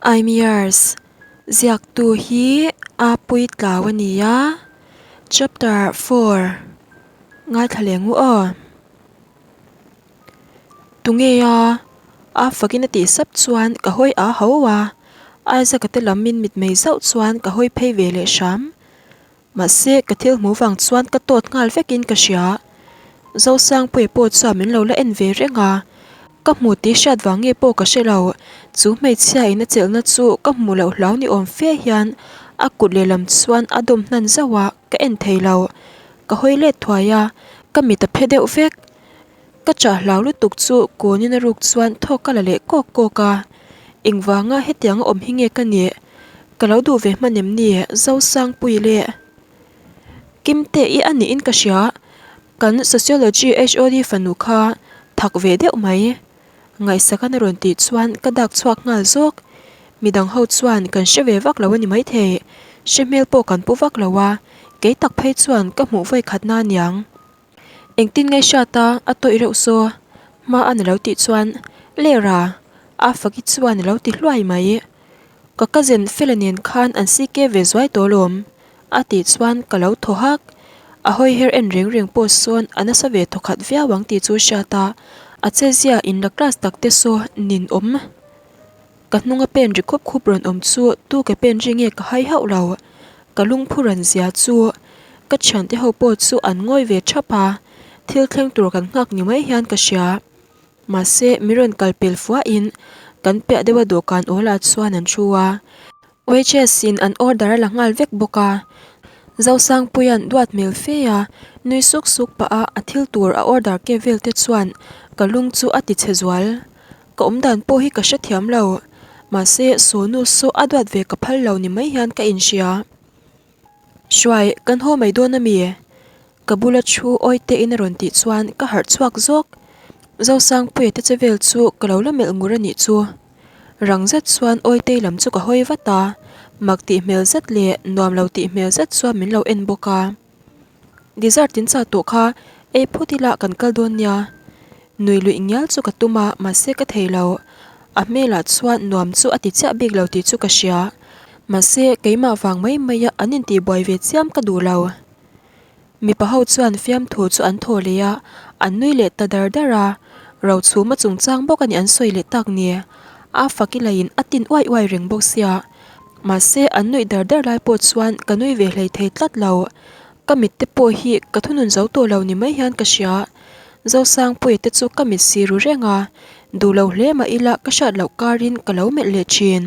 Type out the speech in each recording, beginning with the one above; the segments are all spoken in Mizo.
I'm yours ziaktu hi a puitlau a ni a, chapter 4 ngaithla leh ngu aw. Tunge a? A fakin a tih sap chuan ka hawi a ho a, Isaac-a te lam min mitmei zauh chuan ka hawi phei ve leh hram. Mahse, ka thil hmuh vang chuan ka tawt nghal vekin ka hria. Zosangpuia pawh chuan min lo la en ve reng a, ka hmu tih hriat vang nge pawh ka hre lo. Chu hmeichhia in a chelhna chu ka hmuh loh hlau ni awm fe hian a kut lehlam chuan a dawm hnan zauh a, ka en thei lo. Ka hawi let thuai a, ka mit a phe deuh vek. Ka chah hlau lutuk chu kawnin a ruk chuan thawk ka la leh kawk kawk a, engvanga hetiang a awm hi nge ka nih? Ka lo duh ve hman em ni Zosangpui le? Kimte i a niin ka hria, kan Sociology HOD fanu kha thak ve deuh mai. Ngaihsakana rawn tih chuan ka dak chhuak nghal zawk. Midang ho chuan kan hre ve vak lo a ni maithei, hre hmel pawh kan pu vak lo a, kei tak phei chuan ka hmuh vawikhatna aniang. Engtin nge hriat a, a tawih reuh saw? Hma a ni lo tih chuan, Lera, a faki chuan a lo ti hluai mai. Ka cousin Fela nen khan an CK ve zuai tawh alawm, a tih chuan ka lo thaw hak. A hawi her en reng reng pawh sawn a nasa ve thaw khat viau ang tih chu hriat a, a chezia inla class tak te saw nin awm. Ka hnunga pen ri khup khup rawn awm chu tu ke pen ri nge ka hai hauh lo. Ka lungphu rawn zia chu ka thiante ho pawh chu an ngawi ve thap a, thil thleng tur kan nghak ni mai hian ka hria. Mahse min rawn kal pel fuahin kan piah deuha dawhkan awlah chuan an thu a. Waitress in an order a la nghal vek bawk a, Zosangpuia'n duat hmel fe a, nui suk suk pah a a thil tur a order kep vel te chuan ka lung chu a ti chhe zual. Ka awm dan pawh hi ka hrethiam lo, mahse Sonu saw a duat ve ka phal lo ni mai hian ka inhria. Hruai, kan haw mai dawn ami? Ka bula thu awi te in a rawn tih chuan ka harh chhuak zawk. Zosangpuia te che vel chu ka lo la melh ngur a nih chu. Rang zet chuan Awitei lam chu ka hawi vat a, mak tih hmel zet leh nuam lo tih hmel zet chuan min lo en bawk a. Dessert in chah tawh kha ei phut ila kan kal dawn nia. Nui luih ngial chu ka tum a, mahse ka thei lo. A hmelah chuan nuam chu a ti chiah bik lo tih chu ka hria. Mahse keimah vang mai maia an intihbuai ve chiam ka duh lo. Mipa ho chuan fiamthu chu an thaw leh a, an nui leh ta dar dar a, Rochhuma chungchang bawk a ni an sawi leh tak ni. A fak i laiin a tin uai uai reng bawk sia. Mahse an nuih dar dar lai pawh chuan ka nui ve hlei thei tlat lo. Ka mit te pawh hi ka thunun zo tawh lo ni mai hian ka hria. Zosangpuia te chu ka mit si ru reng a, duh lo hle mah ila ka hriat loh karin ka lo melh leh thin.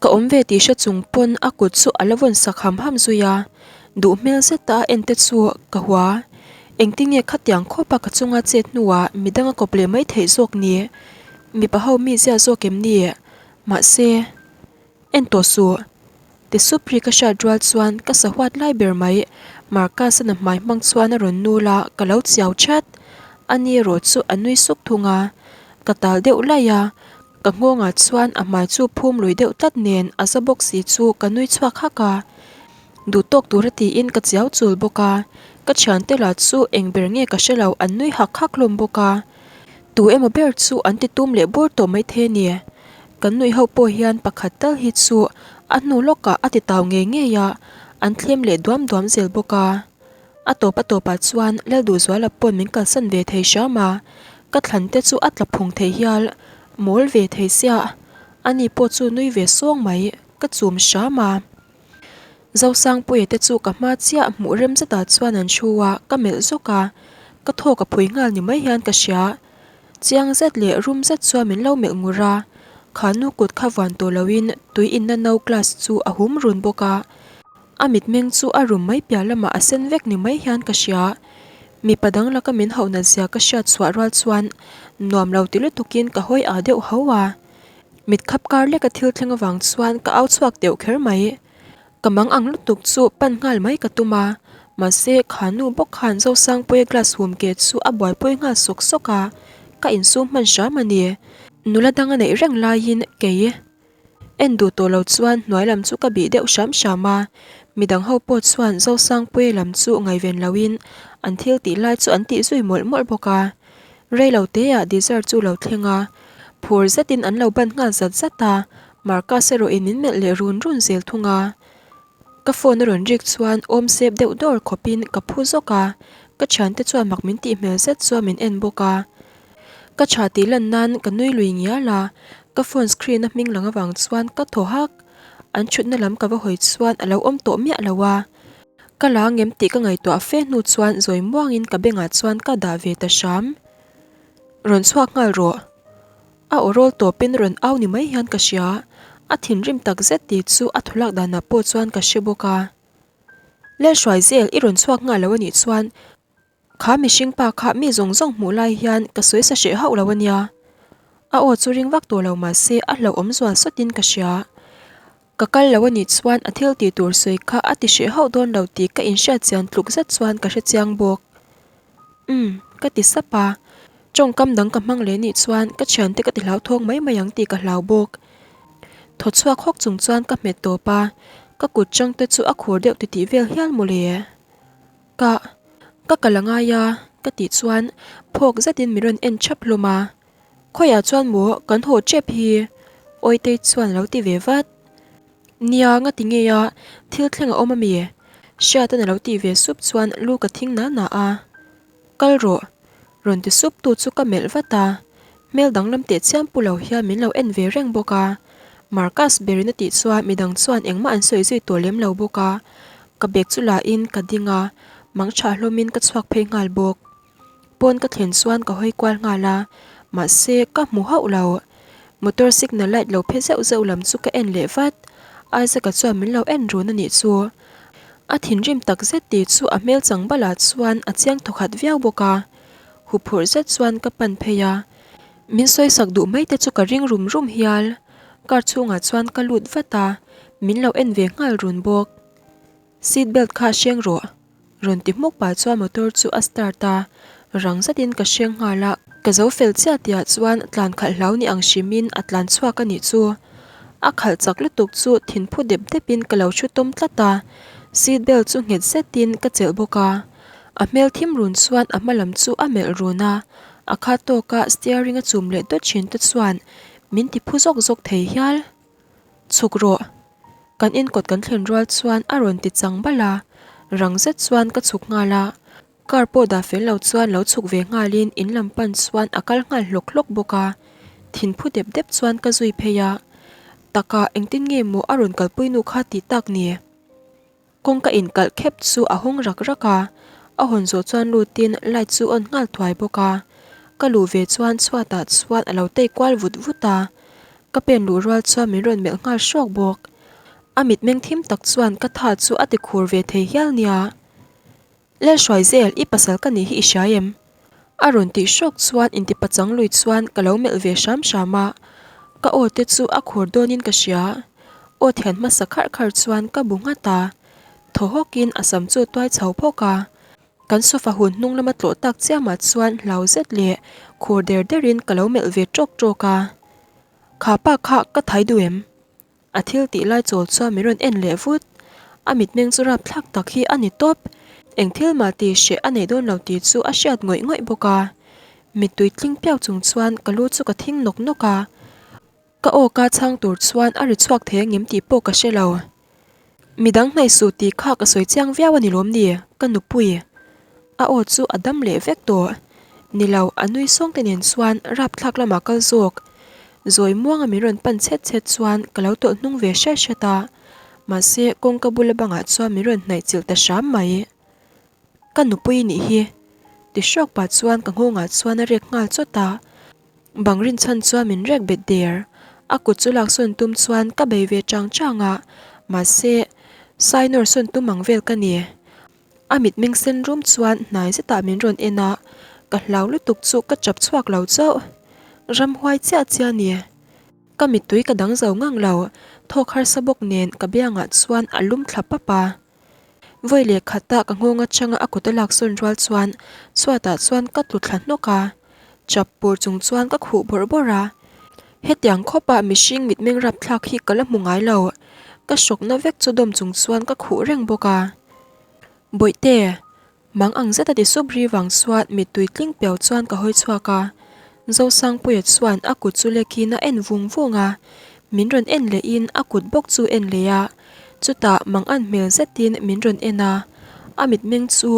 Ka awm ve tih hre chung pawn a kut chu a la vawn sak ham ham zui a, duh hmel zet a a en te chu ka hua. Engtinge khatiang khawp a ka chunga chet hnuah midang a kawp leh mai theih zawk ni? Mipa ho mi zia zawk em ni? Mahse, en tawh suh. Ti sup ri ka hriat rual chuan ka sahuat lai ber mai. Marcus-a na hmai hmang chuan a rawn nul a, ka lo chiau chat. Ani erawh chu a nui suk thung a, ka tal deuh laih a. Ka nghawngah chuan a hmai chu phum lui deuh tlat nen a za bawk si chu ka nui chhuak hak a, duh tawk tura tiin ka chiau chul bawk a, ka thiante lah chu eng ber nge ka hre lo an nui hak hak hlawm bawk a, tu emaw ber chu an ti tum leh bur tawh maithei a ni. Kan nuih ho pawh hian pakhat tal hi chu a hnu lawkah a ti tau ngei ngei a, an thlem leh duam duam zel bawk a. A tawp a tawpah chuan Lalduhzuala pawn min kalsan ve thei hram a, ka thlan te chu a tla phung thei hial, mawl ve thei sia, ani pawh chu nui ve sawng mai, ka chum hram a. Zosangpuia te chu ka hma chiah hmuh rem zetah chuan an thu a, ka melh zawk a, ka thawk a phui nghal ni mai hian ka hria. Chiang zet leh rum zet chuan min lo melh ngur a, kha nu kut kha vuan tawh loin tui inna no glass chu a hum run bawk a. A mitmeng chu a rum mai piah lamah a sen vek ni mai hian ka hria. Mipa dang laka min hauh nat zia ka hriat chhuah rual chuan nuam lo ti lutukin ka hawi ah deuh ho a. Mit khap kar leka thil thleng avang chuan ka au chhuak deuh kher mai. Ka mang ang lutuk chu pan nghal mai ka tum a, mahse kha nu bawk khan Zosangpuia glass hum ke chu a buaipui nghal sawk sawk a, ka insum hman hram a ni. Nula dang a neih reng laiin kei. En duh tawh lo chuan hnuai lam chu ka bih deuh hram hram a, midang ho pawh chuan Zosangpuia lam chu ngaihven loin an thil tih lai chu an tih zui mawlh mawlh bawk a. Rei lo teah dessert chu lo thleng a, phur zetin an lo ban nghal zat zat a, Marcus erawh in min melh leh run run zel thung a. Ka phone a rawn rik chuan awm sep deuh dawr khawp in ka phu zawk a, ka thiante chuan mak min tih hmel zet chuan min en bawk a. Ka tha tih lan nan ka nui lui ngial a, ka phone screen a hming lang avang chuan ka thaw hak. An thutna lam ka va hawi chuan a lo awm tawh miah lo a. Ka la ngem tih ka ngaihtuah fe hnu chuan zawi muangin ka bengah chuan ka dah ve ta hram. Rawn chhuak nghal rawh. A aw rawl tawpin rawn au ni mai hian ka hria. A thinrim tak zet tih chu a thulak danah pawh chuan ka hre bawk a. Lalhruai zel i rawn chhuak nghal lo anih chuan Kha mihring pa kha mi zawng zawng hmuh lai hian ka sawi sa hreh hauh lo a nia. A aw chu ring vak tawh lo mah se a hlauhawm zual sawtin ka hria. Ka kal lo a nih chuan a thil tih tur sawi kha a ti hreh hauh dawn lo tih ka inhriat chian tluk zet chuan ka hre chiang bawk. Umm, ka ti sap a. Tawngkam dang ka hmang leh nih chuan ka thiante ka ti hlauthawng mai mai ang tih ka hlau bawk. Thaw chhuak hawk chung chuan ka hmet tawp a, ka kut chang te chu a khur deuh titih vel hial mawle. Ka, ka kal a ngai a, ka tih chuan phawk zetin min rawn en thap hlawm a. Khawiah chuan maw kan haw tep hi? Awitei chuan a lo ti ve vat. Nia, nga ti ngei a, thil thleng a awm a mi? Hriatan a lo tih ve sup chuan lu ka thing na na a. Kal rawh, rawn ti sup tu chu ka melh vat a, hmel danglam teh chiam pu lo hian min lo en ve reng bawk a. Marcus berin a tih chuan midang chuan engmah an sawi zui tawh lem lo bawk a, ka bag chu la in ka ding a, mang tha hlawmin ka chhuak phei nghal bawk. Pawn ka thlen chuan ka hawi kual nghal a, mahse ka hmu hauh lo. Motor signal light lo phe zeuh zeuh lam chu ka en leh vat, Isaac-a chuan min lo en run a nih chu. A thinrim tak zet tih chu a hmel chang balah chuan a chiang thawkhat viau bawk a. Huphurh zet chuan ka pan phei a. Min sawisak duh mai te chu ka ring rum rum hial. Car chhungah chuan ka lut vat a, min lo en ve nghal run bawk. Seat belt kha hreng rawh. Rawn ti hmuk pah chuan motor chu a start a, rang zetin ka hreng nghal a, ka zo fel chiah tihah chuan tlan khalh hlau ni ang hrimin a tlan chhuak a nih chu. A khalh chak lutuk chu thinphu dep depin ka lo thu tawm tlat a, seat belt chu nghet zetin ka chelh bawk a. A hmel thim run chuan a hma lam chu a melh run a, a khat tawka steering a chum leh dawt thin te chuan min ti phu zawk zawk thei hial. Chhuk rawh. Kan inkawt kan thlen rual chuan a rawn ti chang balh a, rang zet chuan ka chhuk nghal a, car pawh dah fel lo chuan lo chhuk ve nghalin in lam pan chuan a kal nghal hlawk hlawk bawk a, thinphu dep dep chuan ka zui phei a, takah engtin nge maw a rawn kalpui nu kha tih tak ni? Kawngka inkalh khep chu a hawng rak rak a, a hawn zawh chuan lutin light chu on nghal thuai bawk a. Ka luh ve chuan chhuatah chuan a lo tei kual vut vut a, ka pen luh rual chuan min rawn melh nghal hrawk bawk. A mitmeng thim tak chuan ka tha chu a ti khur ve thei hial nia. Lalhruai zel, i pasal ka nih hi i hria em? A rawn tih hrawk chuan intipachang lui chuan ka lo melh ve hram hram a, ka aw te chu a khur dawnin ka hria. Aw thian hmasa kharh kharh chuan ka bu nghat a, thaw hawkin a sam chu tuai chho phawk a. Kan sofa hun hnung lama tlawh tak chiamah chuan hlau zet leh khur der derin ka lo melh ve tawk tawk a. Kha pa kha ka thai duh em? A thil tih lai chawl chuan min rawn en leh vut. A mitmeng chu rapthlak tak hi a ni tawp. Eng thil mah tih hreh a nei dawn lo tih chu a hriat ngawih ngawih bawk a. Mittui tling piau chung chuan ka lu chu ka thing nawk nawk a. Ka aw ka chhang tur chuan a ri chhuak thei angem tih pawh ka hre lo. Midang hnaih suh tih kha ka sawi chiang viau a ni lawm ni, ka nupui. A aw chu a dam leh vek tawh. Ni lo, a nui sawng te nen chuan rapthlak lamah kal zawk. Zawi muanga min rawn pan chhet chhet chuan ka lo tawlh hnung ve hret hret a, mahse kawngka bula bangah chuan min rawn hnaih chilh ta hram mai. Ka nupui nih hi. Ti hrawk pah chuan ka nghawngah chuan a rek nghal chawt a. Bang rinchhan chuan min rek bet der. A kut chu laksawn tum chuan ka bei ve chang chang a, mahse sai nawr sawn tum ang vel ka ni. A mitmeng sen rum chuan hnai zetah min rawn en a, ka hlau lutuk chu ka chap chhuak lo chauh. Ramhuai chiah chiah a ni. Ka mittui ka dang zo ngang lo, thawk harsa bawk nen ka biangah chuan a lum thla pap a. Vawi leh khata ka nghawng atanga a kut a laksawn rual chuan chhuatah chuan ka tlu thla hnawk a, chap pur chung chuan ka khuh bawrh bawrh a. Hetiang khawpah mihring mitmeng rapthlak hi ka la hmu ngai lo, ka hrawkna vek chu dawm chung chuan ka khuh reng bawk a. Bawihte, Mang ang zeta ti sup ri vang chuan mittui tling piau chuan ka hawi chhuak a. Zosangpuia chuan a kut chu lekin a en vung vung a. Min rawn en lehin a kut bawk chu en leh a, chutah mangan hmel zetin min rawn en a, a mitmeng chu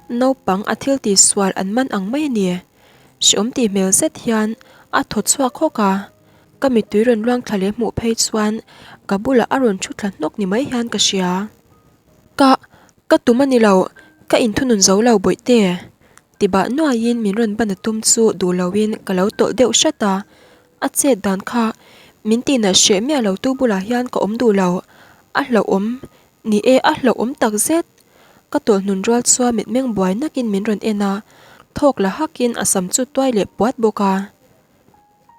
naupang a thil tihsual an man ang mai a ni. Hreawm tih hmel zet hian a thaw chhuak hawk a, ka mittui rawn luang thla leh hmuh phei chuan ka bulah a rawn thu thla hnawk ni mai hian ka hria. Ka, ka tum a ni lo, ka inthunun zo lo bawihte. Ti bah nuaiin min rawn ban a tum chu duh loin ka lo tawlh deuh hrat a, a chet dan kha min tihnat hreh miah lo tu bulah hian ka awm duh lo, a hlauhawm, ni e a hlauhawm tak zet. Ka tawlh hnun rual chuan mitmeng buai nakin min rawn en a, thawk la hakin a sam chu tuai leh puat bawk a.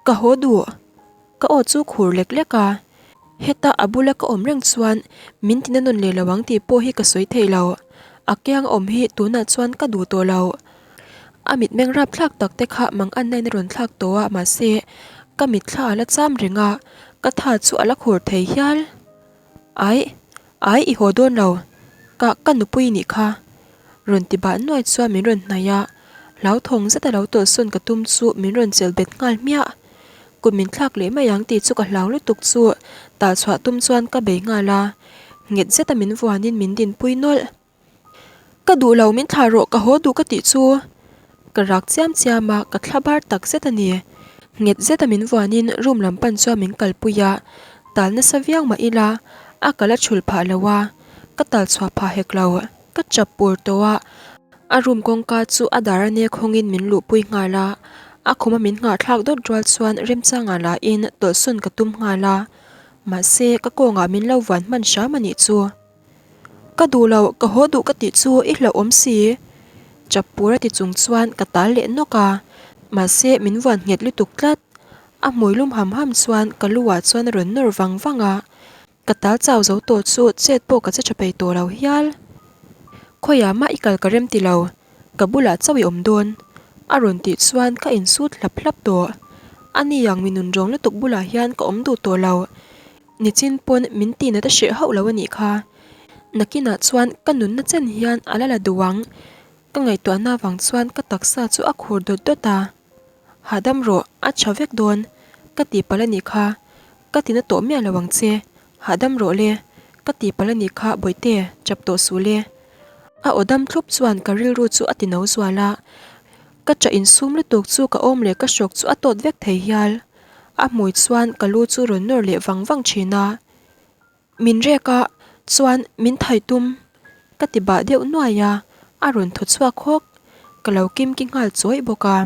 Ka haw duh. Ka aw chu khur lek lek a, heta a bula ka awm reng chuan min tina nawn leh lo ang tih pawh hi ka sawi thei lo. A kiang awm hi tunah chuan ka duh tawh lo. A mitmeng rapthlak tak te kha mang anna in a rawn thlak tawh a, mahse ka mitthla a la cham reng a, ka tha chu a la khur thei hial. Aih, aih i haw dawn lo, ka ka nupui nih kha. Rawn ti bah nuai chuan min rawn hnaih a, hlauthawng zeta lo tawlhsawn ka tum chu min rawn chelh bet nghal hmiah. Kut min thlak leh mai ang tih chu ka hlau lutuk chu tah chhuah tum chuan ka bei nghal a, nghet zeta min vuanin min dinpui nawlh. Ka duh lo min thlah rawh ka haw duh ka tih chu ka rak chiam chiam a ka thla bar tak zet a ni. Nghet zeta min vuanin room lam pan chuan min kalpui a, tal nasa viau mah ila a kal a chhul phah lo a, ka tal chhuah phah hek lo, ka chap pur tawh a, a room kawngka chu a dar a nek hawngin min luhpui nghal a, a khuma min nghahthlak dawt rual chuan remchangah lahin tawlhsawn ka tum nghal a, mahse ka kawngah min lo vuan hman hram a nih chu. Ka duh lo, ka haw duh ka tih chu i hlauhawm si. Chap pur a ti chung chuan ka tal leh nawk a, mahse min vuan nghet lutuk tlat. A hmui lum ham ham chuan ka lu ah chuan a rawn nawr vang vang a, ka tal chau zo tawh chu chet pawh ka che tha peih tawh lo hial. Khawiah mah i kal ka rem ti lo, ka bulah chauh i awm dawn. A rawn tih chuan ka insut hlap hlap tawh. Ani ang mi nunrawng lutuk bulah hian ka awm duh tawh lo. Nichin pawn min ti nat a hreh hauh lo a nih kha. Nakinah chuan ka nunna chen hian a la la duh ang. Ka ngaihtuahna avang chuan ka taksa chu a khur dawt dawt a. Hahdam rawh, a tha vek dawn. Ka tihpalh a nih kha. Ka tina tawh miah lo ang che. Hahdam rawh le. Ka tihpalh a nih kha Bawihte, chap tawh suh le. A aw dam thlup chuan ka rilru chu a ti no zual a. Ka chah insum lutuk chu ka awm leh ka hrawk chu a tawt vek thei hial. A hmui chuan ka lu chu rawn nawr leh vang vang thin a, Min rek a, chuan min thai tum ka ti bah deuh nuai a, a rawn thaw chhuak hawk, ka lo kim ki nghal chawih bawk a.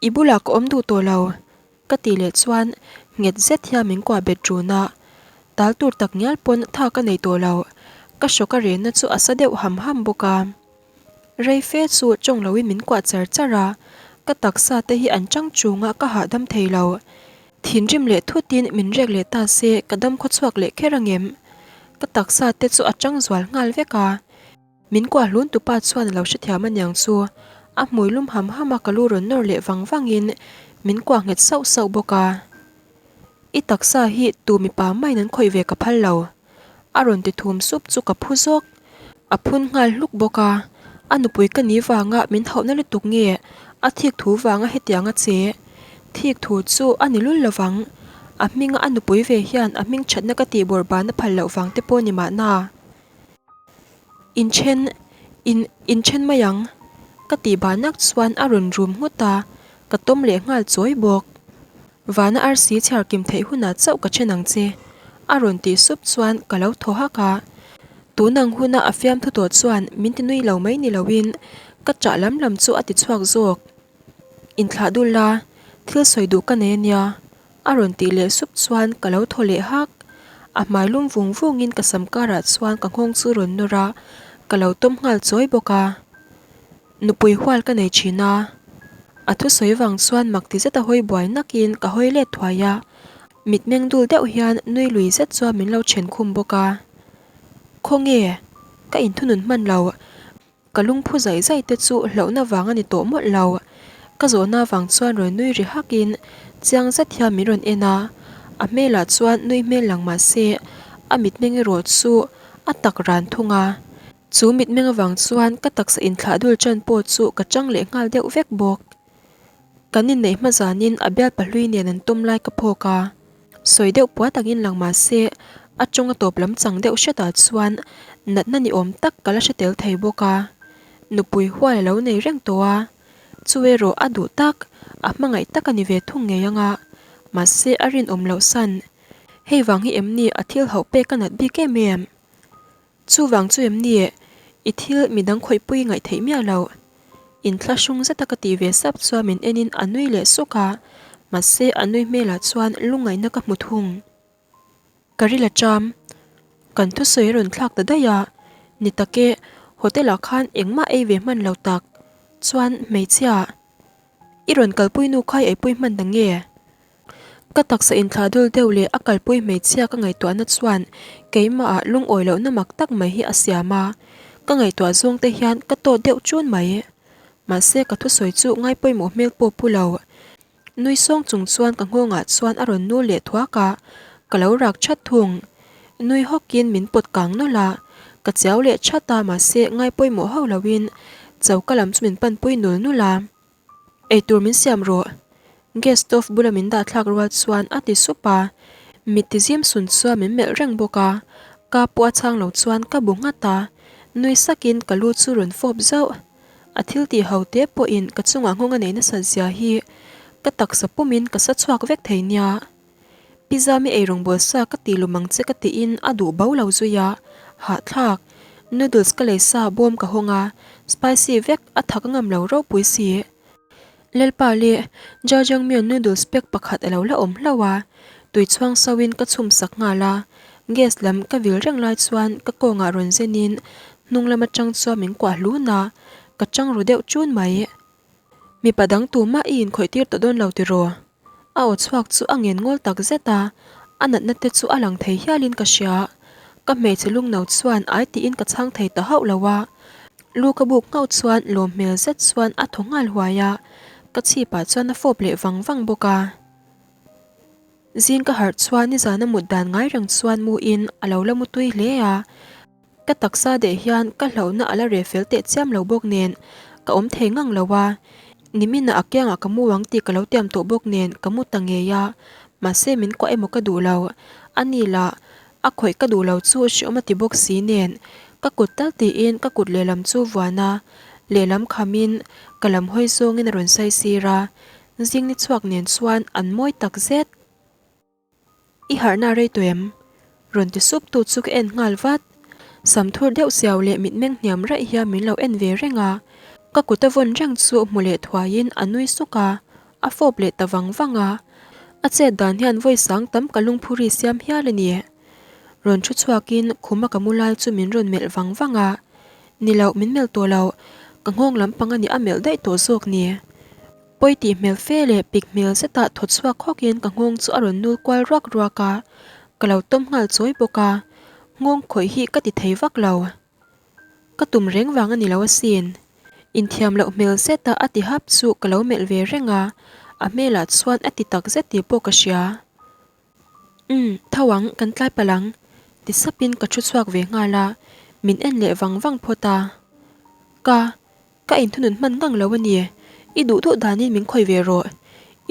I bulah ka awm duh tawh lo ka tih leh chuan nghet zet hian min kuah bet run a, tal tur tak ngial pawn tha ka nei tawh lo, ka hrawk a renna chu a sa deuh ham ham bawk a. Rei fe chu tawng loin min kuah char char a, ka taksa te hi an chang chung a ka hahdam thei lo. Thinrim leh thutin min rek leh ta se ka dam khaw chhuak leh kher angem? Ka taksa te chu a chang zual nghal vek a. Min kuah hlun tupa chuan a lo hrethiam aniang chu a hmui lum ham ham a ka lu rawn nawr leh vang vangin min kuah nghet sauh sauh bawk a. I taksa hi tu mipa maiin an khawih ve ka phal lo. A rawn ti thum sup chu ka phu zawk. A phun nghal hluk bawk a, a nupui ka ni vanga min hauhna lutuk nge a thik thu vanga hetiang a che? Thik thu chu a ni lul lovang. A hminga a nupui ve hian a hming thatna ka tih bawr ban a phal loh vang te pawh ni mahna. Inthen, in, inthen mai ang. Ka tih bahnak chuan a rawn rum nghut a, ka tawm leh nghal chawi bawk. Vana arsi chhiar kim theih hunah chauh ka then ang che, a rawn tih sup chuan ka lo thaw hak a. Tunang huna a fiamthu tawh chuan min ti nui lo mai ni loin ka chah lam lam chu a ti chhuak zawk. Inthlah dul la, thil sawi duh ka nei ania, a rawn tih leh sup chuan ka lo thaw leh hak. A hmai lum vung vungin ka sam karah chuan ka nghawng chu rawn nawr a, ka lo tawm nghal chawi bawk a. Nupui hual ka nei thin a, a thusawi vang chuan mak ti zeta hawi buai nakin ka hawi let thuai a, mitmeng dul deuh hian nui lui zet chuan min lo then khum bawk a. Khawnge? Ka inthunun hman lo. Ka lungphu zaih zaih te chu hlauhna vang a ni tawh mawlh lo. Ka zawhna vang chuan rawn nui ri hakin chiang zet hian min rawn en a, a hmelah chuan nui hmel lang mah se a mitmeng erawh chu a tak ran thung a. Chu mitmeng avang chuan ka taksa inthlah dul chan pawh chu ka chang leh nghal deuh vek bawk. Kan inneih hma zanin a bialpa hlui nen an tum lai ka phawk a. Sawi deuh puat angin lang mah se, a tawng a tawp lam chang deuh hretah chuan natna ni awm tak ka la hre tel thei bawk a. Nupui hual a lo nei reng tawh a, chu erawh a duh tak, a hmangaih tak a ni ve thung ngei ang a, mahse a rinawm loh san. Hei vang hi em ni a thil hauh pek a nat bik em em? Chuvang chu em ni i thil midang khawihpui ngaih theih miah loh? Inthlahrung zeta ka tih ve sap chuan min enin a nui leh suk a, mahse a nui hmelah chuan lungngaihna ka hmu thung. Ka ril a ṭam. Kan thusawi a rawn thlak ta daih a, ni tak e, hotel ah khan engmah ei ve hman lo tak chuan hmeichhia i rawn kalpui nu kha i eipui hman ta nge? Ka taksa inthlah dul deuh leh a kalpui hmeichhia ka ngaihtuahna chuan keimahah lungawi lohna mak tak mai hi a siam a, ka ngaihtuah zawng te hian ka tawt deuh chun mai. Mahse ka thusawi chu ngaipawimawh hmel pawh pu lo. Nui sawng chung chuan ka nghawngah chuan a rawn nul leh thuak a, ka lo rak that thung. Nui hawkin min pawt kang nawlh a, ka chiau leh that a mahse ngaipawimawh hauh loin choka lam chu min panpui nul nul a. Eitur min siam rawh. Gas stove bula min dah thlak rual chuan a ti sup a, mit ti zim sun chuan min melh reng bawk a, ka pawh a chhang lo chuan ka bu nghat a, nui sakin ka lu chu rawn fawp zauh. A thil tih ho te pawhin ka chungah nghawng a nei nasat zia hi ka taksa pumin ka sa chhuak vek thei nia. Pizza mi eirawngbawl sa ka ti lum ang che ka tiin a duh bo lo zui a, hahthlak. Noodles ka lei sa bawm ka hawng a, spicy vek a thak a ngam lo ropui si. Lalpa leh Jajangmyeon noodles pack pakhat a lo la awm hlauh a, tui chhuang sauhin ka chhum sak nghal a, gas lam ka vil reng lai chuan ka kawngah rawn zenin hnung lam atang chuan min kuah hlun a, ka chang ru deuh chun mai. Mipa dang tumah i inkhawih tir tawh dawn lo tiraw? A aw chhuak chu a ngen ngawl tak zet a, a natna te chu a lang thei hialin ka hria. Ka hmeichhe lungno chuan ai tiin ka chhang thei ta hauh lo a, lu ka buk nghauh chuan lawm hmel zet chuan a thaw nghal huai a, ka chhipah chuan a fawp leh vang vang bawk a. Zing ka harh chuan nizana mut dan ngai reng chuan mu in a lo la mu tui hle a. Ka taksa deh hian ka hlauhna a la reh fel teh chiam lo bawk nen ka awm thei ngang lo a, niminah a kiangah ka mu ang tih ka lo tiam tawh bawk nen ka mu ta ngei a, mahse min kuah emaw ka duh lo, a ni lah a khawih ka duh lo chu hreawm a ti bawk si nen ka kut tal tiin ka kut lehlam chu vuan a, lehlam khamin ka lam hawi zawngin a rawn sai sir a, zing ni chhuak nen chuan an mawi tak zet. I harhna a rei tawh em? Rawn ti sup tu chu ka en nghal vat. Sam thur deuh siau leh mitmeng hniam raih hian min lo en ve reng a. Ka kut a vawn reng chu hmu leh thuaiin a nui suk a, a fawp leh ta vang vang a. A chet dan hian vawi sang tam ka lungphuri siam hial a ni. Rawn thu chhuakin khuma ka mu lai chu min rawn melh vang vang a. Ni loh min melh tawh loh, ka nghawng lampang a ni a melh daih tawh zawk ni. Pawi tih hmel fe leh pik hmel zetah thaw chhuak hawkin ka nghawng chu a rawn nul kual ruak ruak a, ka lo tawm nghal chawi bawk a, nghawng khawih hi ka ti thei vak lo. Ka tum reng vang a ni lo asin. Inthiam loh hmel zeta a ti hap chu ka lo melh ve reng a, a hmelah chuan a ti tak zet tih pawh ka hria. Umm, tho ang, kan tlai palh ang, ti sapin ka thu chhuak ve nghal a, min en leh vang vang phawt a. Ka. Ka inthunun hman ngang lo a ni. I duh duh danin min khawi ve rawh.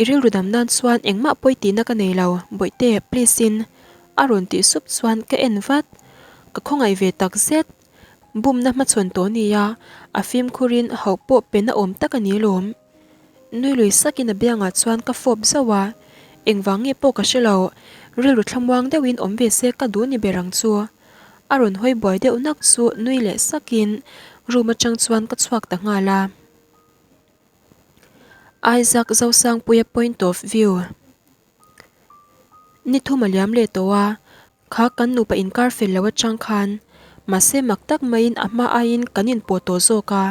I rilru dam nan chuan engmah pawi tihna ka nei lo, Bawihte, please in. A rawn tih sup chuan ka en vat. Ka khawngaih ve tak zet. Bumna hmachhawn tawh nia, a fimkhurin hauh pawh pe na awm tak a ni lawm. Nui lui sakin a biangah chuan ka fawp zauh a, engvang nge pawh ka hre lo, rilru thlamuang deuhin awm ve se ka duh ni ber ang chu. A rawn hawi buai deuh nak chu nui leh sakin room atang chuan ka chhuak ta nghal a. Isaac Zosangpuia point of view Ni thum a liam leh tawh a, kha kan nupa inkar fel lo atang khan mahse mak tak maiin a hma aiin kan inpawh tawh zawk a.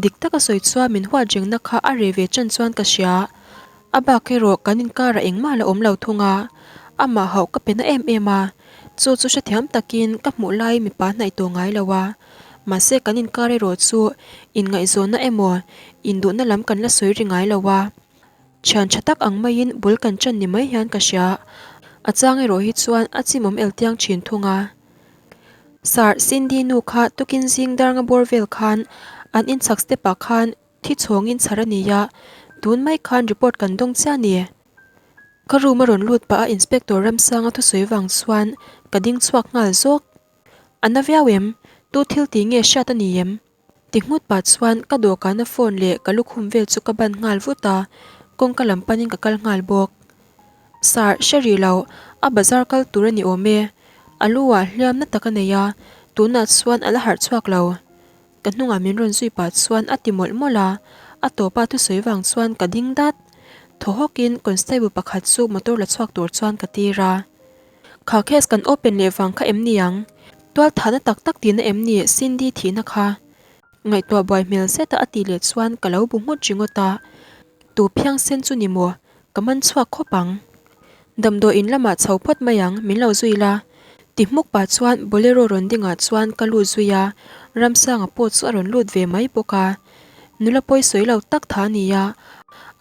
Dik taka sawi chuan min huat rengna kha a reh ve ṭan chuan ka hria. A bak erawh kan inkarah engmah la awm lo thung a, amah hauh ka pe na em em a, chu chu hrethiam takin ka hmuh lai mipa hnaih tawh ngai lo a. Mahse kan inkar erawh chu inngaihzawnna emaw induhna lam kan la sawi ri ngai lo a. Thian tha tak ang maiin bul kan ṭan ni mai hian ka hria. A chang erawh hi chuan a chimawm eltiang ṭhin thung a. Sir, Cindy nu kha tukin zing darnga bawr vel khan an inchhak step ah khan thi chhawngin chhar a ni a, tun mai khan report kan dawng chiah a ni. Ka room a rawn lut pah a Inspector Ramsanga thusawi vang chuan ka ding chhuak nghal zawk. A na viau em? Tu thil tih nge hriat a ni em? Ti nghut pah chuan ka dawhkana phone leh ka lukhum vel chu ka ban nghal vut a, kawngka lam panin ka kal nghal bawk. Sir, hre rih lo, a bazar kal tur a ni awm e. A lu ah hliam na tak a nei a, tunah chuan a la harh chhuak lo. Ka hnungah min rawn zui pah chuan a ti mawlh mawlh a, a tawpa thusawi vang chuan ka ding dat. Thaw hawkin constable pakhat chu motor la chhuak tur chuan ka tir a. Kha case kan open leh vang kha em ni ang? Tual thahna tak tak tihna em ni Cindy thihna kha? Ngaihtuah buai hmel zeta a tih leh chuan ka lo bu nghut ringawt a. Tu phiang sen chu ni maw? Ka man chhuak khawp ang. Damdawi in lamah chho phawt mai ang, min lo zui la. Ti hmuk pah chuan Bolero rawn dingah chuan ka lut zui a, Ramsanga pawh chu a rawn lut ve mai bawk a. Nula pawi sawi lo tak tha a ni a,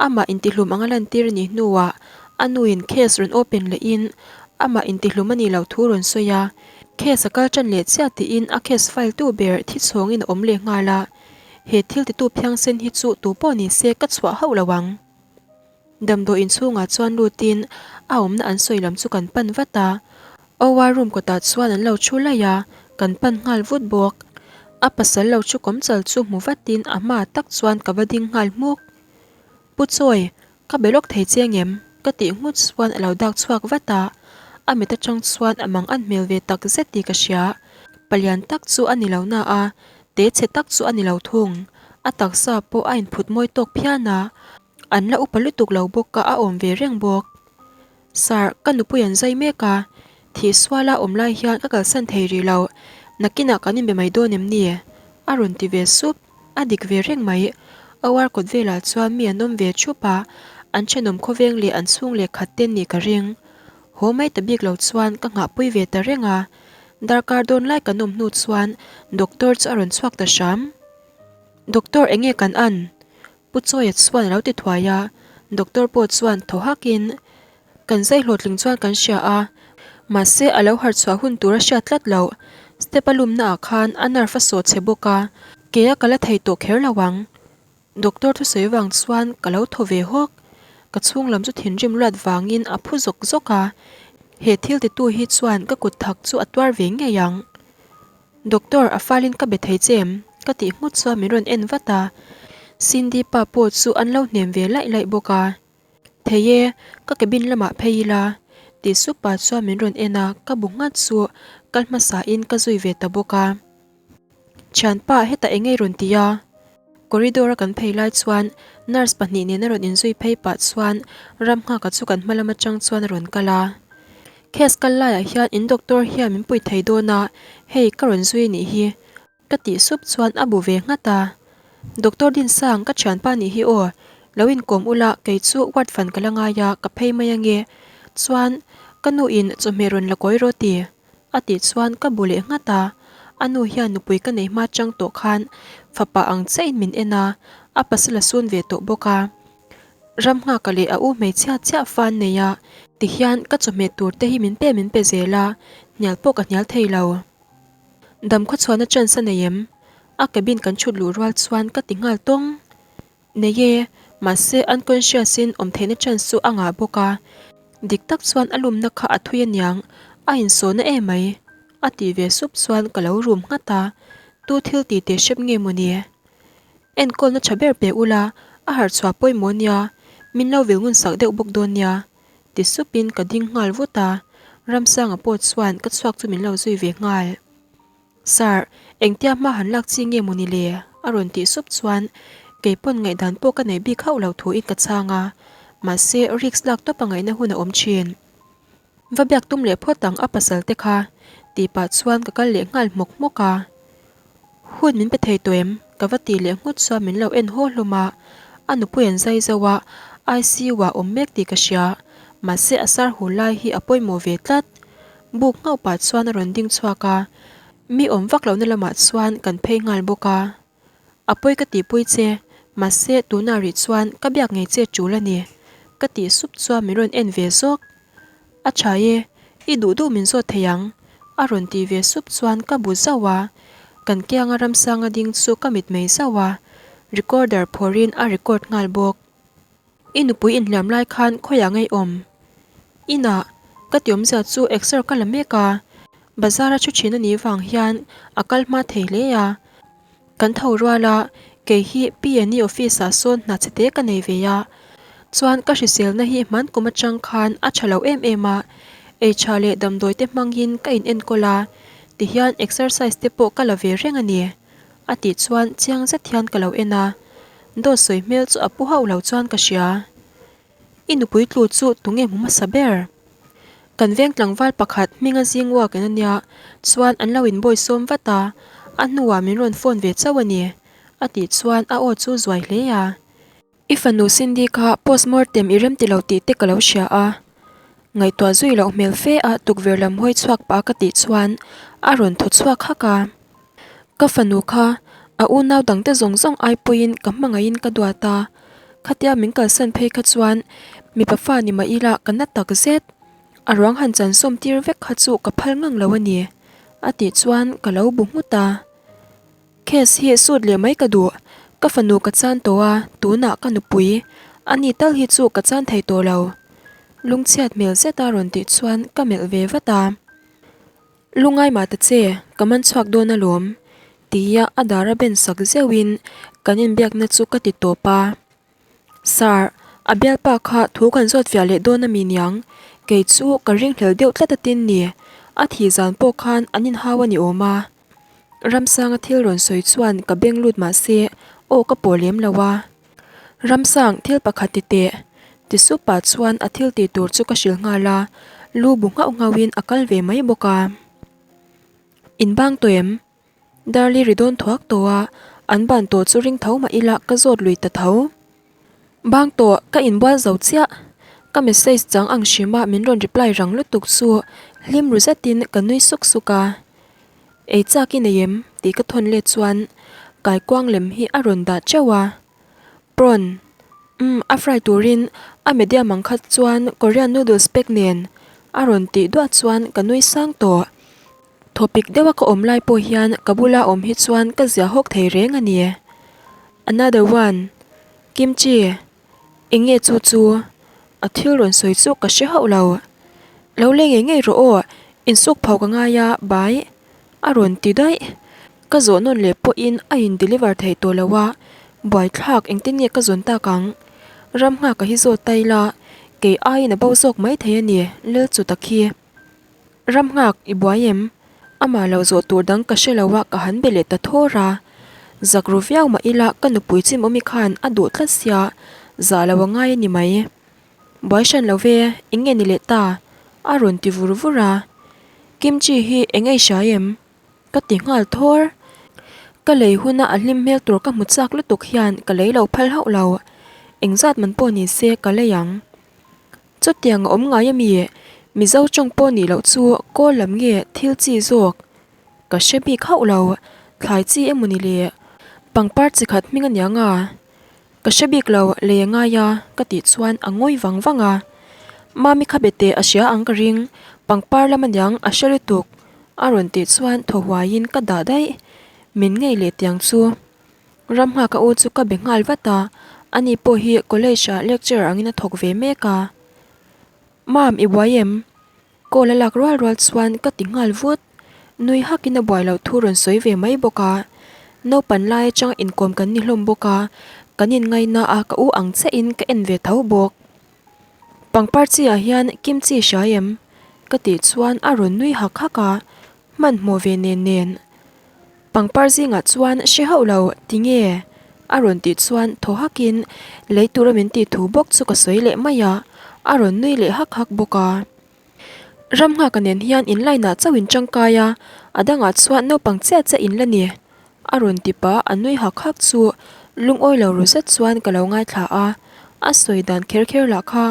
amah intihlum anga lantir a nih hnuah a nuin case rawn open lehin amah intihlum a nih loh thu rawn sawi a, case a kal tan leh chiah tiin a case file tu ber thi chhawngin a awm leh nghal a, he thil titu phiangsen hi chu tu pawh ni se ka chhuah hauh lo ang. Damdawi inchhungah chuan lutin a awmna an sawi lam chu kan pan vat a, OR room kawtah chuan an lo thu laih a, kan pan nghal vut bawk. A pasal lo thu kawm chal chu hmu vatin a hmaah tak chuan ka va ding nghal hmuk. Pu Chawi, ka be lawk thei che ngem? ka tih nghut chuan a lo dak chhuak vat a, a mit atang chuan a mang an hmel ve tak zet tih ka hria. Palian tak chu a ni lo na a, te chhe tak chu a ni lo thung. A taksa pawh a inphut mawi tawk phian a, An la upa lutuk lo bawk a, a awm ve reng bawk. Sir, ka nupui an zai mek a, thih suala awm lai hian ka kalsan thei rih lo, nakinah kan inbe mai dawn em ni? A rawn ti ve sup, a dik ve reng mai. OR kawt velah chuan mi an awm ve thup a, an thenawm khawveng leh an chhung leh khat te nih ka ring. Haw mai ta bik lo chuan ka nghahpui ve ta reng a, darkar dawn lai kan awm hnu chuan doctor chu a rawn chhuak ta hram. Doctor enge kan an? Pu Chawia chuan a lo ti thuai a, doctor pawh chuan thaw hakin, Kan zai hlawhtling chuan kan hria a, mahse a lo harhchhuah hun tur a hriat tlat loh. Step a lumna ah khan a nerve a sawh chhe bawk a, ke a ka la thei tawh kher lo ang. Doctor thusawi vang chuan ka lo thaw ve hawk. Ka chhung lam chu thinrim luat vangin a phu zawk zawk a, he thil titu hi chuan ka kut thak chu a tuar ve ngei ang. Doctor, a falin ka be thei che em? Ka tih nghut chuan min rawn en vat a, Cindy pa pawh chu an lo hnem ve laih laih bawk a. Thei e, ka cabin lamah phei ila, tih sup pah chuan min rawn en a, ka bu nghat chu kal hmasa in ka zui ve ta bawk a. Thianpa, hetah eng ngei rawn ti a? Corridor a kan phei lai chuan nurse pahnih nena rawn inzui phei pah chuan Ramnghaka chu kan hma lam atang chuan a rawn kal a. Case kal laiah hian in doctor hian min pui thei dawn a, hei ka rawn zui nih hi. Ka tih sup chuan a bu ve nghat a. Doctor Dinsang ka thianpa nih hi aw, lo inkawm ula kei chu ward fan ka la ngai a ka phei mai ange. Chuan ka nu in chawhmeh rawn la kawi rawh ti. A tih chuan ka bu leh nghat a, a nu hian nupui ka nei hma chang tawh khan fapa ang chiahin min en a, a pasal a sun ve tawh bawk a. Ramnghaka leh a u hmeichhia chiah fa an nei a, tihian ka chawhmeh tur te hi min pe min pe zel a, hnial pawh ka hnial thei lo. Dam khawchhuahna chance a nei em? A cabin kan chhut luh rual chuan ka ti nghal tawng. Nei e, mahse unconscious in awm theihna chance chu a ngah bawk a, dik tak chuan a lumna kha a thui aniang, a insawhna em mai, a tih ve sup chuan ka lo rum nghat a, tu thil tih teh hrep nge maw ni? Enkawlna tha ber pe ula, a harh chhuah pawimawh nia, min lo vil ngun sak deuh bawk dawn nia, ti supin ka ding nghal vut a, Ramsanga pawh chuan ka chhuak chu min lo zui ve nghal. Sir, engtia hma han lak chi nge mawni le? a rawn tih sup chuan kei pawn ngaihdan pawh ka nei bik hauh lo thuin ka chhang a, mahse risk lak tawp a ngaihna hun a awm thin. Va biak tum leh phawt ang a pasal te kha tih pah chuan ka kal leh nghal hmawk hmawk a. Hun min pe thei tawh em? ka va tih leh nghut chuan min lo en haw hlawm a, a nupui an zai zauh a, ICU ah awm mek tih ka hria, mahse a sar hu lai hi a pawimawh ve tlat. Buk nghauh pah chuan a rawn ding chhuak a, mi awm vak lohna lamah chuan kan phei nghal bawk a. A pawi ka tihpui che, mahse tunah rih chuan ka biak ngei che tul a ni, ka tih sup chuan min rawn en ve zawk. A tha e, i duh duh min zawt thei ang, a rawn tih ve sup chuan ka bu zauh a, kan kianga Ramsanga ding chu ka mit mei zauh a, recorder phawrhin a record nghal bawk. I nupui inhliam lai khan khawiah ngei awm? Inah, ka ti awmzia chu exer ka la mek a, bazar a thu thin a nih vang hian a kal hma thei hle a. Kan tho rual a, kei hi PNE office ah sawn hna chhe te ka nei ve a, chuan ka hriselna hi hman kum atang khan a tha lo em em a, ei tha leh damdawi te hmangin ka in enkawl a, tihian exercise te pawh ka la ve reng a ni, a tih chuan chiang zet hian ka lo en a, dawt sawi hmel chu a pu hauh lo chuan ka hria. I nupui tlu chu tunge hmu hmasa ber? Kan veng tlangval pakhat hminga zing uak in ania chuan an lo inbawi sawm vat a, a hnuah min rawn phone ve chauh a ni, a tih chuan a aw chu zuai hle a. I fanu Cindy kha postmortem i rem ti lo tih te ka lo hria a, ngaihtuah zui loh hmel fe a tukverh lam hawi chhuak pah ka tih chuan a rawn thaw chhuak hak a. Ka fanu kha a unau dangte zawng zawng ai pawhin ka hmangaihin ka duat a, khatia min kalsan phei kha chuan mipa fa ni mah ila ka na tak zet, a ruang han chansawm tir vek kha chu ka phal ngang lo a ni, a tih chuan ka lo bu nghut a. Case hi sut leh mai ka duh, ka fanu ka chan tawh a, tunah ka nupui, ani tal hi chu ka chan thei tawh lo, lungchhiat hmel zeta rawn tih chuan ka melh ve vat a. Lungai mah ta che, ka man chhuak dawn alawm, tia a dar a ben sak zeuhin kan inbiakna chu ka ti tawp a. Sir, a bialpa kha thu kan zawt fiah leh dawn a mi niang, kei chu ka ringhlel deuh tlat a tin ni, a thih zan pawh khan an inhau a ni awm a. Ramsanga thil rawn sawi chuan ka beng lut mah se aw ka pawh lem lo a. Ramsang thil pakhat ti teh, ti sup pah chuan a thil tih tur chu ka hrilh nghal a, lu bu nghauh nghauhin a kal ve mai bawk a. In bang tawh em? Darli ri dawn thuak tawh a, an ban tawh chu ring tho mah ila ka zawt lui ta tho. Bang tawh, ka inbual zo chiah. Ka message chang ang hrim a min rawn reply rang lutuk chu hlim ru zetin ka nui suk suk a. Ei chak i nei em? tih ka thawn let chuan kaikuang lem hi a rawn dah teuh a. Prawn, umm a fry turin a medium ang kha chuan Korean noodles pack nen a rawn tih duah chuan ka nui sang tawh. Thawpik deuha ka awm lai pawh hian ka bula awm hi chuan ka zia hawk thei reng a ni. Another one, Kimchi, eng nge chu chu? A thil rawn sawi chu ka hre hauh lo. Lo leng ngei ngei rawh aw, insuk phau ka ngai a, bye. A rawn ti daih. Ka zawh nawn leh pawhin a in deliver thei tawh lo a, buaithlak engtin nge ka zawn tak ang? Ram nghak a hi zawt ta ila, kei aiin a bo zawk mai thei a ni, lel chu tak hi. Ram nghak i buai em? Amah lo zawh tur dang ka hre lo a ka han be leh ta thawr a. Zak ru viau mah ila ka nupui chimawmi khan a duh tlat sia, zah lo a ngai a ni mai. Buai hran lo ve, eng nge ni leh ta? A rawn ti vur vur a. Kimchi hi eng ei hria em? Ka ti nghal thawr. Ka lei huna a hlim hmel tur ka hmu chak lutuk hian ka lei lo phal hauh lo. Engzat man pawh ni se ka lei ang. Chutiang a awm ngai ami? Mizo tawng pawh nih loh chu kawl lam nge thil chi zawk? Ka hre bik hauh lo, thlai chi emaw ni le? Pangpar chi khat hming aniang a? Ka hre bik lo, lei a ngai a, ka tih chuan a ngawi vang vang a. Mami kha bete a hria ang ka ring, pangpar lam aniang a hre lutuk, a rawn tih chuan thaw huaiin ka dah daih. Min ngei leh tiang chu. Ram nghak a u chu ka be nghal vat a, ani pawh hi college ah lecturer angin a thawk ve mek a. Mam, i buai em? Call a lak rual rual chuan ka ti nghal vut. Nui hakin a buai loh thu rawn sawi ve mai bawk a. Naupan lai atanga inkawm kan ni hlawm bawk a, kan inngaihna a ka u ang chiahin ka en ve tho bawk. Pangpar chi ah hian kimchi hria em? Ka tih chuan a rawn nui hak hak a, hmanhmawh ve nen nen. Pangpar zingah chuan hre hauh lo, tinge? A rawn tih chuan thaw hakin lei tura min tih thu bawk chu ka sawi leh mai a, a rawn nui leh hak hak bawk a. Ramnghaka nen hian in line ah chauh in tangkai a, a dangah chuan naupang chiah chiah in la ni, a rawn ti pah a nui hak hak chu lungawi lo ru zet chuan ka lo ngaithla a, a sawi dan kher kher lah kha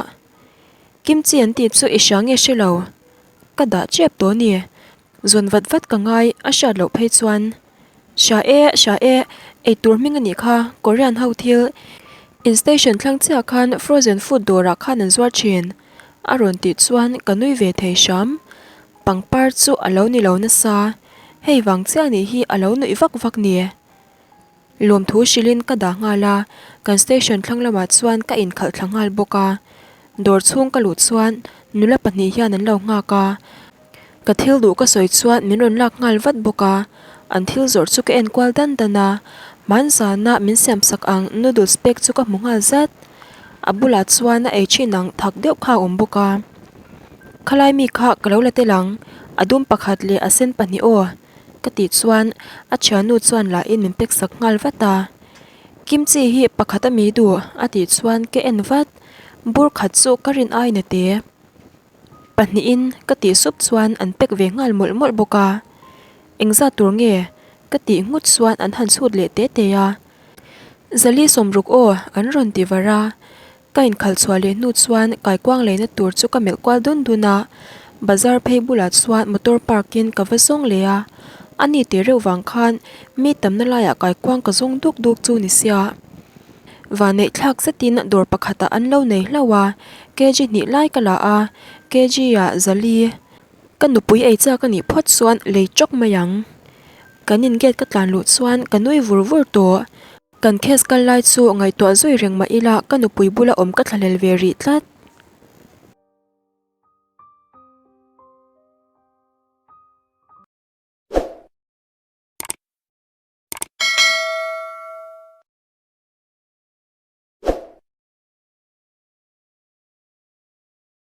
Kimchi an tih chu i hria nge hre lo, ka dah tep tawh a ni. Zawn vat vat ka ngai, a hriat loh phei chuan. Hria e, hria e, eitur hming a nih kha, Korean ho thil. In station thlang chiah khan frozen food dawrah khan an zuar thin, a rawn tih chuan ka nui ve thei hram. Pangpar chu a lo ni lo nasa, hei vang chiah nih hi a lo nuih vak vak ni. Lawmthu hrilhin ka dah nghal a, kan station thlang lamah chuan ka inkhalh thla nghal bawk a. Dawr chhung ka luh chuan Nula pahnih hian an lo nghak a, ka thil duh ka sawi chuan min rawn lak nghal vat bawk a, an thil zawrh chu ka en kual dan dan a, hmanzana min siam sak ang noodles pack chu ka hmu nghal zat. A bulah chuan a ei thin ang thak deuh kha a awm bawk a, khalai mi kha ka lo la tel ang, a dum pakhat leh a sen pahnih aw ka tih chuan a thiannu chuan lahin min pack sak nghal vat a. Kimchi hi pakhat a mi duh a tih chuan ka en vat, bur khat chu ka rin aina te. Pahnihin ka tih sup chuan an pack ve nghal mawlh mawlh bawk a, engzat tur nge ka tih nghut chuan an han chhut leh te te a. Zali sawmruk aw an rawn ti var a, Ka inkhalh chhuah leh hnu chuan kaikuang leina tur chu ka melh kual dun dun a, bazar phei bulah chuan motor park in ka va zawng leh a, a ni tih reuh vang khan mi tamna laiah kaikuang ka zawng duk duk chu ni sia. Vanneih thlak zetin dawr pakhatah an lo nei hlauh a, kg hnih lai ka la a, kg ah zali ka nupui ei chak a nih phawt chuan lei chawk mai ang. Kan in gate ka tlan luh chuan ka nui vur vur tawh. Kan case kal lai chu ngaihtuah zui reng mah ila ka nupui bula awm ka thlahlel ve rih tlat.